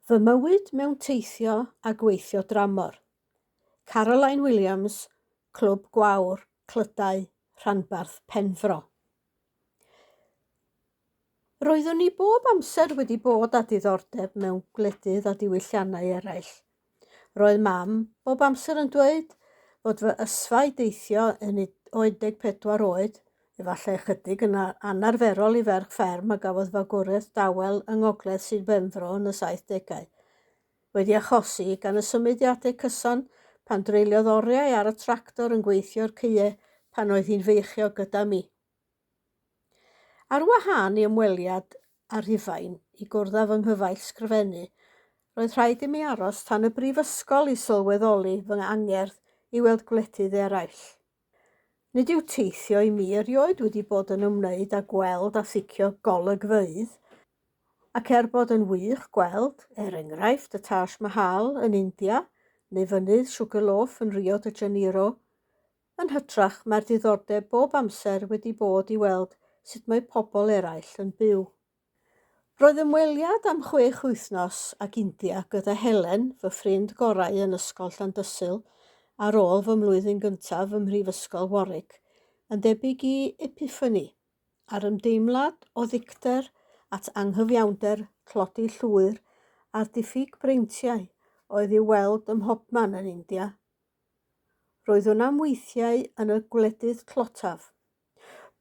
Fy mywyd mewn teithio a gweithio dramor. Caroline Williams, Clwb Gwawr, Clydau, Rhanbarth Penfro. Roeddwn i bob amser wedi bod â diddordeb mewn gwledydd a diwylliannau eraill. Roedd Mam bob amser yn dweud fod fy ysfa i deithio yn o 14 oed, efallai ychydig yn anarferol i ferch fferm a gafodd fagwraeth dawel yng ngogledd Sir Benfro yn y saithdegau, wedi achosi gan y symudiadau cyson pan dreuliodd oriau ar y tractor yn gweithio'r caeau pan oedd hi'n feichiog gyda mi. Ar wahân i ymweliad â Rhufain i gwrdd â fy nghyfaill sgrifennu, roedd rhaid i mi aros tan y brifysgol i sylweddoli fy angerdd i weld gwledydd eraill. Nid yw teithio i mi erioed wedi bod yn ymwneud â gweld a thicio golygfeydd, ac er bod yn wych gweld, er enghraifft, y Taj Mahal yn India neu fynydd Sugarloaf yn Rio de Janeiro, Yn hytrach, mae'r diddordeb bob amser wedi bod i weld sut mae pobl eraill yn byw. Roedd ymweliad am chwech wythnos ag India gyda Helen, fy ffrind gorau yn Ysgol Llandysul, ar ôl fy mlwyddyn gyntaf ym Mhrifysgol Warwick, yn debyg i epiphany, a'r ymdeimlad o ddicter at anghyfiawnder, tlodi llwyr a'r diffyg breintiau oedd i'w weld ym mhobman yn India. Roeddwn am weithiau yn y gwledydd tlotaf.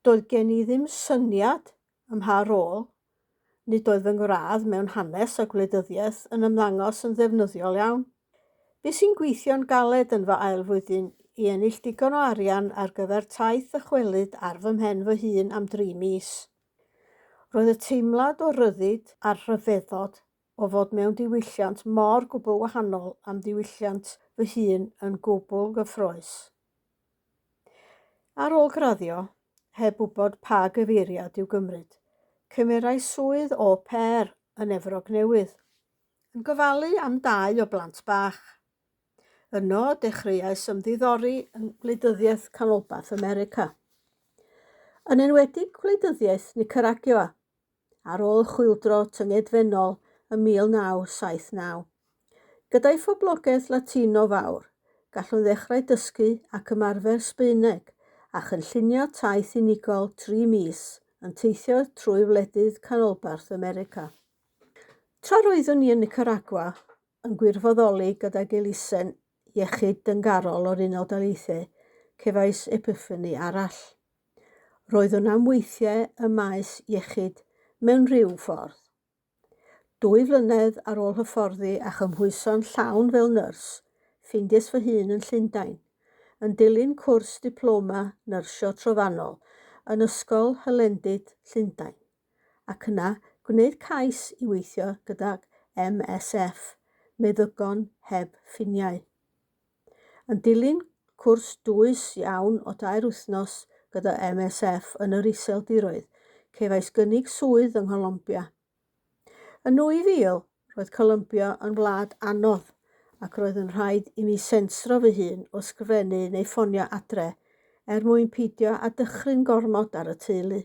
Doedd gen i ddim syniad ym mha rôl, nid oedd fy ngradd mewn hanes a gwleidyddiaeth yn ymddangos yn ddefnyddiol iawn. Bues i'n gweithio'n galed yn fy ail flwyddyn i ennill digon o arian ar gyfer taith ddychwelyd ar fy mhen fy hun am dri mis. Roedd y teimlad o ryddid a'r rhyfeddod o fod mewn diwylliant mor gwbl wahanol â'm diwylliant fy hun yn gwbl gyffrous. Ar ôl graddio, heb wybod pa gyfeiriad i'w gymryd, cymerais swydd au pair yn Efrog Newydd, yn gofalu am dau o blant bach. Yno, dechreuais ymddiddori yng ngwleidyddiaeth Canolbarth America. Yn enwedig gwleidyddiaeth Nicaragua, ar ôl chwyldro tyngedfennol ym 1979. Gyda'i phoblogaeth Latino fawr, gallwn ddechrau dysgu ac ymarfer Sbaeneg a chynllunio taith unigol tri mis yn teithio trwy wledydd Canolbarth America. Tra roeddwn i yn Nicaragua yn gwirfoddoli gydag elusen iechyd dyngarol o'r Unol Daleithiau, cefais epiphany arall. Roeddwn am weithiau ym maes iechyd mewn rhyw ffordd. Dwy flynedd ar ôl hyfforddi a chymhwyso'n llawn fel nyrs, ffeindiais fy hun yn Llundain, yn dilyn cwrs diploma nyrsio trofannol yn Ysgol Hylendid Llundain, ac yna gwneud cais i weithio gydag MSF, Meddygon Heb Ffiniau. Yn dilyn cwrs dwys iawn o dair wythnos gyda MSF yn yr Iseldiroedd, cefais gynnig swydd yng Ngholombia. Yn 2000, roedd Colombia yn wlad anodd ac roedd yn rhaid i mi sensro fy hun o sgrifennu neu ffonio adre er mwyn peidio â dychryn gormod ar y teulu.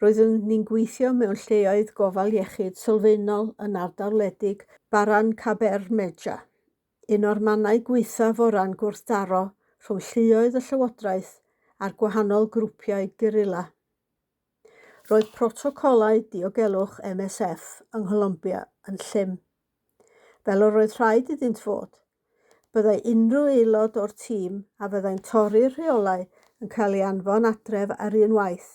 Roeddwn ni'n gweithio mewn lleoedd gofal iechyd sylfaenol yn ardal wledig Barrancabermeja, un o'r mannau gwaethaf o ran gwrthdaro rhwng lluoedd y llywodraeth a'r gwahanol grwpiau guerrilla. Roedd protocolau diogelwch MSF yng Ngholombia yn llym. Fel yr oedd rhaid iddynt fod. Byddai unrhyw aelod o'r tîm a fyddai'n torri'r rheolau yn cael ei anfon adref ar un waith,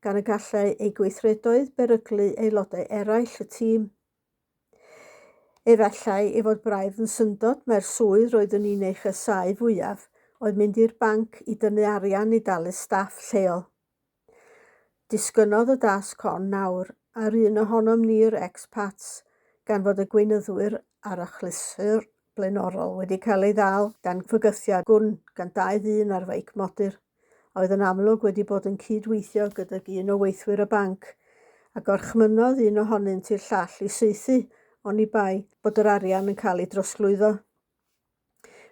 gan y gallai eu gweithredoedd beryglu aelodau eraill y tîm. Efallai ei fod braidd yn syndod mai'r swydd roeddwn i'n ei chasáu fwyaf oedd mynd i'r banc i dynnu arian i dalu staff lleol. Disgynnodd y dasg hon nawr ar un ohonom ni'r ex-pats gan fod y gweinyddwyr ar achlysur blaenorol wedi cael ei ddal dan fygythiad gwn gan dau ddyn ar feic modur, a oedd yn amlwg wedi bod yn cyd-weithio gydag un o weithwyr y banc, a gorchmynnodd un ohonynt i'r llall i saethu oni bai bod yr arian yn cael ei drosglwyddo.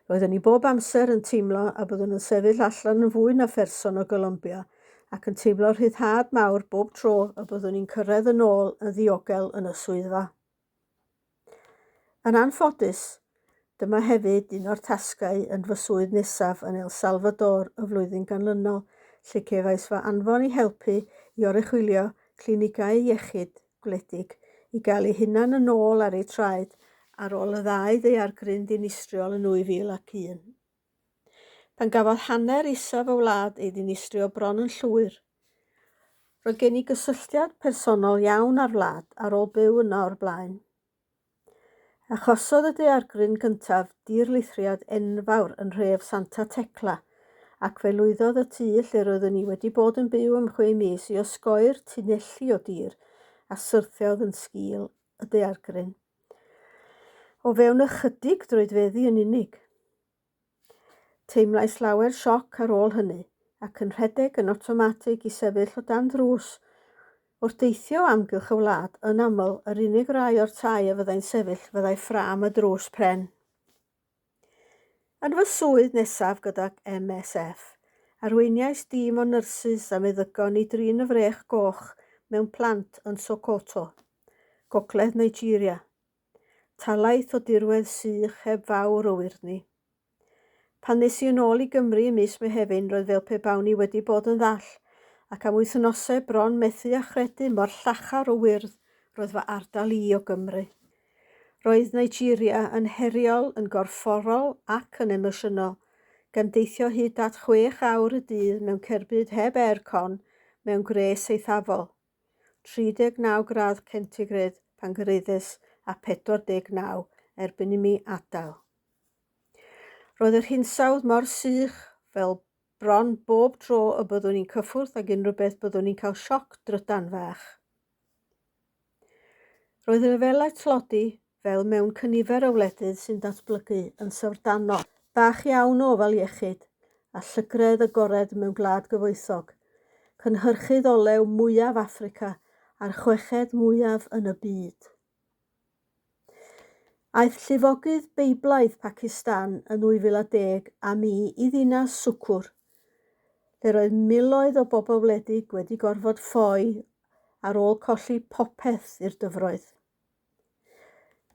Roeddwn i bob amser yn teimlo a byddwn yn sefyll allan yn fwy na pherson o Golombia ac yn teimlo rhyddhad mawr bob tro y byddwn i'n cyrraedd yn ôl yn ddiogel yn y swyddfa. Yn anffodus, dyma hefyd un o'r tasgau yn fy swydd nesaf yn El Salvador y flwyddyn ganlynol, lle cefais fy anfon i helpu i oruchwylio clinigau iechyd gwledig i gael eu hunain yn ôl ar eu traed ar ôl y ddau ddaeargryn ddinistriol yn 2001. Pan gafodd hanner isaf y wlad ei ddinistrio bron yn llwyr, roedd gen i gysylltiad personol iawn â'r wlad ar ôl byw yno o'r blaen. Achosodd y daeargryn gyntaf dirlithriad enfawr yn nhref Santa Tecla, ac fe lwyddodd y tŷ lle roeddwn i wedi bod yn byw am chwe mis i osgoi'r tunelli o dir a syrthiodd yn sgil y daeargryn. O fewn ychydig droedfeddi yn unig. Teimlais lawer sioc ar ôl hynny, ac yn rhedeg yn otomatig i sefyll o dan ddrws. Wrth deithio o amgylch y wlad, yn aml, yr unig rai o'r tai a fyddai'n sefyll fyddai ffrâm y drws pren. Yn fy swydd nesaf gydag MSF, arweiniais dîm o nyrsys a meddygon i drin y frech goch mewn plant yn Sokoto, gogledd Nigeria. Talaith o dirwedd sych heb fawr o wyrddni. Pan ddes i yn ôl i Gymru ym mis Mehefin roedd fel pe bawn i wedi bod yn ddall, ac am wythnosau bron methu â chredu mor llachar o wyrdd roedd fy ardal i o Gymru. Roedd Nigeria yn heriol yn gorfforol ac yn emosiynol, gan deithio hyd at chwech awr y dydd mewn cerbyd heb air con mewn gwres eithafol. 39 gradd centigrade pan gyrhaeddes a 49 erbyn i mi adael. Roedd yr hinsawdd mor sych fel bron bob tro y byddwn i'n cyffwrdd ag unrhyw beth byddwn i'n cael sioc drydan fach. Roedd y lefelau tlodi fel mewn cynifer o wledydd sy'n datblygu, yn syfrdanol. Bach iawn o ofal iechyd, a llygredd agored mewn gwlad gyfoethog, cynhyrchydd olew mwyaf Affrica a'r chweched mwyaf yn y byd. Aeth llifogydd Beiblaidd Pacistan yn 2010 â mi i ddinas Sukkur, lle roedd miloedd o bobl wledig wedi gorfod ffoi ar ôl colli popeth i'r dyfroedd.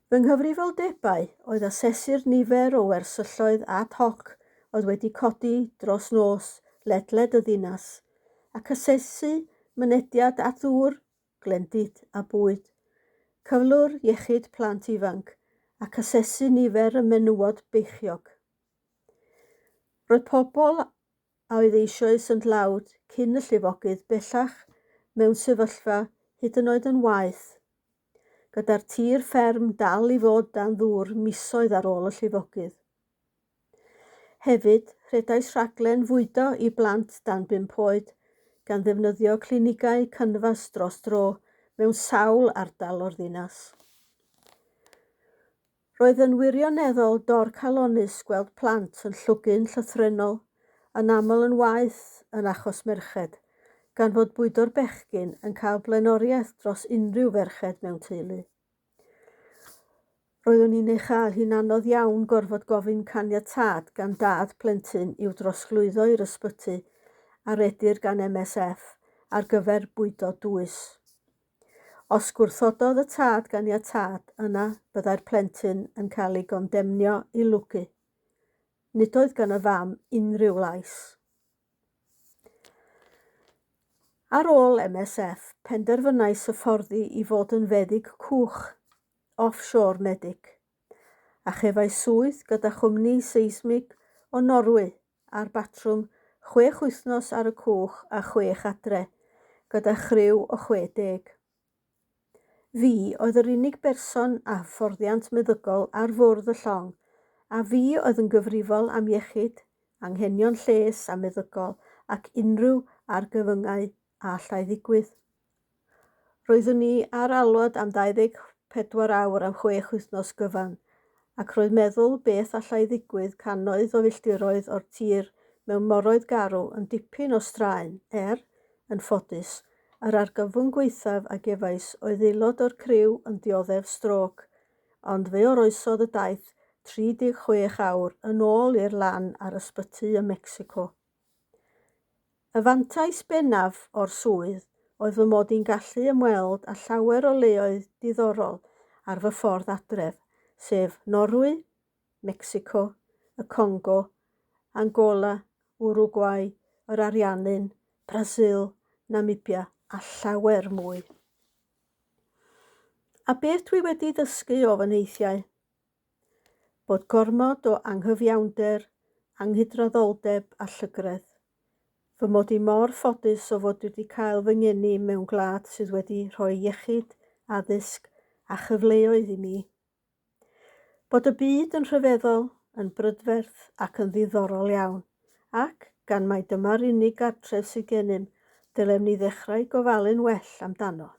Fy nghyfrifoldebau oedd asesu'r nifer o wersylloedd ad hoc oedd wedi codi dros nos ledled y ddinas, ac asesu mynediad at ddŵr, glendid a bwyd, cyflwr iechyd plant ifanc, ac asesu nifer y menywod beichiog. Roedd pobl a oedd eisoes yn dlawd cyn y llifogydd bellach mewn sefyllfa hyd yn oed yn waeth gyda'r tir fferm dal i fod dan ddŵr misoedd ar ôl y llifogydd. Hefyd, rhedais rhaglen fwydo i blant dan bump oed, gan ddefnyddio clinigau cynfas dros dro mewn sawl ardal o'r ddinas. Roedd yn wirioneddol dorcalonnus gweld plant yn llwgu'n llythrennol, yn aml yn waeth yn achos merched, gan fod bwydo'r bechgyn yn cael blaenoriaeth dros unrhyw ferched mewn teulu. Roeddwn i'n ei chael hi'n anodd iawn gorfod gofyn caniatâd gan dad plentyn i'w drosglwyddo i'r ysbyty a redir gan MSF ar gyfer bwydo dwys. Os gwrthododd y tad ganiatâd, yna byddai'r plentyn yn cael ei gondemnio i lwgu. Nid oedd gan y fam unrhyw lais. Ar ôl MSF, penderfynais hyfforddi i fod yn feddyg cwch, offshore medic, a chefais swydd gyda chwmni seismig o Norwy ar batrwm chwech wythnos ar y cwch a chwech adre, gyda chriw o 60. Fi oedd yr unig berson â hyfforddiant meddygol ar fwrdd y llong, a fi oedd yn gyfrifol am iechyd, anghenion lles a meddygol ac unrhyw argyfyngau a allai ddigwydd. Roeddwn i ar alwad am 24 awr am chwech wythnos gyfan, ac roedd meddwl beth allai ddigwydd cannoedd o filltiroedd o'r tir mewn moroedd garw yn dipyn o straen, er, yn ffodus, yr argyfwng gwaethaf a gefais oedd aelod o'r criw yn dioddef strôc, ond fe oroesodd y daith 36 awr yn ôl i'r lan a'r ysbyty ym Mecsico. Y fantais bennaf o'r swydd oedd fy mod i'n gallu ymweld â llawer o leoedd diddorol ar fy ffordd adref, sef Norwy, Mecsico, y Congo, Angola, Uruguay, yr Ariannin, Brasil, Namibia a llawer mwy. A beth dwi wedi ddysgu o fy nheithiau? Bod gormod o anghyfiawnder, anghydraddoldeb a llygredd. Fy mod i mor ffodus o fod wedi cael fy ngeni mewn gwlad sydd wedi rhoi iechyd, addysg a chyfleoedd i mi. Bod y byd yn rhyfeddol, yn brydferth ac yn ddiddorol iawn, ac, gan mai dyma'r unig gartref sydd gennym, dylem ni ddechrau gofalu'n well amdano.